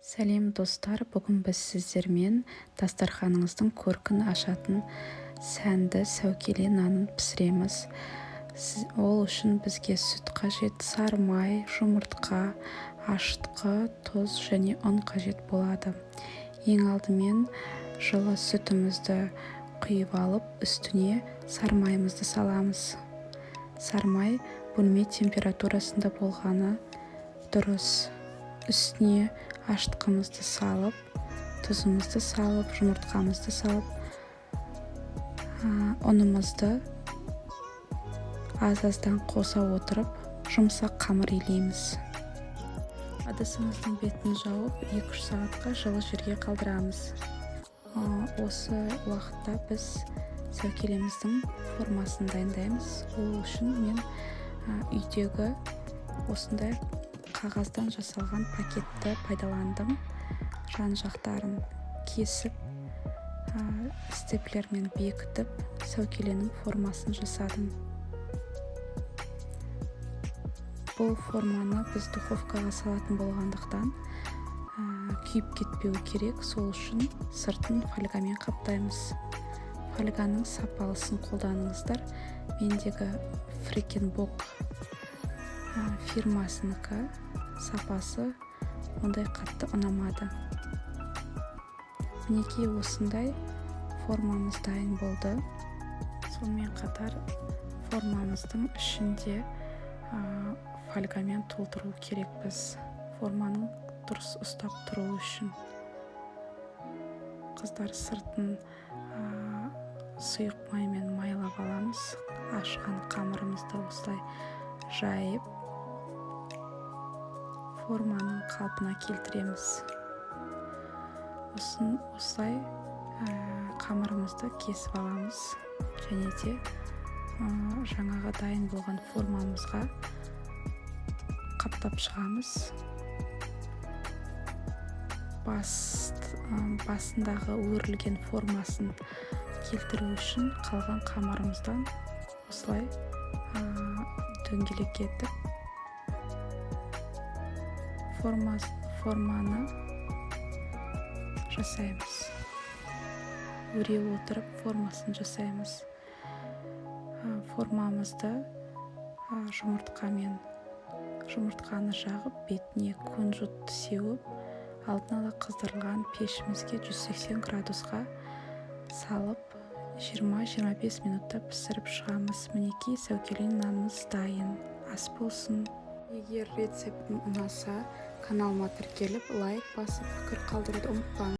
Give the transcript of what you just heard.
Сәлем, достар! Бүгін біз сіздермен дастарханыңыздың көркін ашатын сәнді сәукеле нанын пісіреміз. Ол үшін бізге сүт қажет, сары май, жұмыртқа, ашытқы, тұз және ұн қажет болады. Ең алдымен жылы сүтімізді құйып алып, үстіне сары майымызды саламыз. Сары май бөлме температурасында болғаны дұрыс. Үстіне ашытқымызды салып, тұзымызды салып, жұмыртқамызды салып, ұнымызды аз аздан қоса отырып, жұмсақ қамыр илейміз. Ыдысымыздың бетін жауып, 2-3 сағатқа жылы жерге қалдырамыз. Осы уақытта біз сәукелеміздің формасын дайындаймыз. Ол үшін мен үйдегі осындай қағаздан жасалған пакетті пайдаландым. Жан жақтарын кесіп, степлермен бекітіп, сәукеленің формасын жасадым. Бұл форманы біз духовкаға салатын болғандықтан, күйіп кетпеуі керек. Сол үшін сыртын фольгамен қаптаймыз. Фольганың сапалысын қолданыңыздар. Мендегі Фрекен Бок фирмасынікі, сапасы ондай қатты ұнамады. Мінекей, осындай формамыз дайын болды. Сонымен қатар формамыздың ішінде фольгамен толтыру керекпіз, форманың дұрыс ұстап тұруы үшін. Қыздар, сыртын сұйық маймен майлап аламыз. Ашқан қамырымызды осылай жайып, форманың қалпына келтіреміз. Осылай қамырымызды кесіп аламыз және де жаңағы дайын болған формамызға қаптап шығамыз. Басындағы өрілген формасын келтіру үшін қалған қамырымыздан осылай дөңгелек етіп форманы жасаймыз. Өре отырып формасын жасаймыз. Формамызды жұмыртқамен, жұмыртқаны жағып, бетіне кунжут сеуіп, алдын ала қыздырылған пешімізге 180 градусқа салып, 20-25 минутта пісіріп шығамыз. Мінекей, сәукеле нанымыз дайын. Ас болсын! Егер рецептім ұнаса, каналыма тіркеліп, лайк басып, пікір қалдыруды ұмытпаңыз.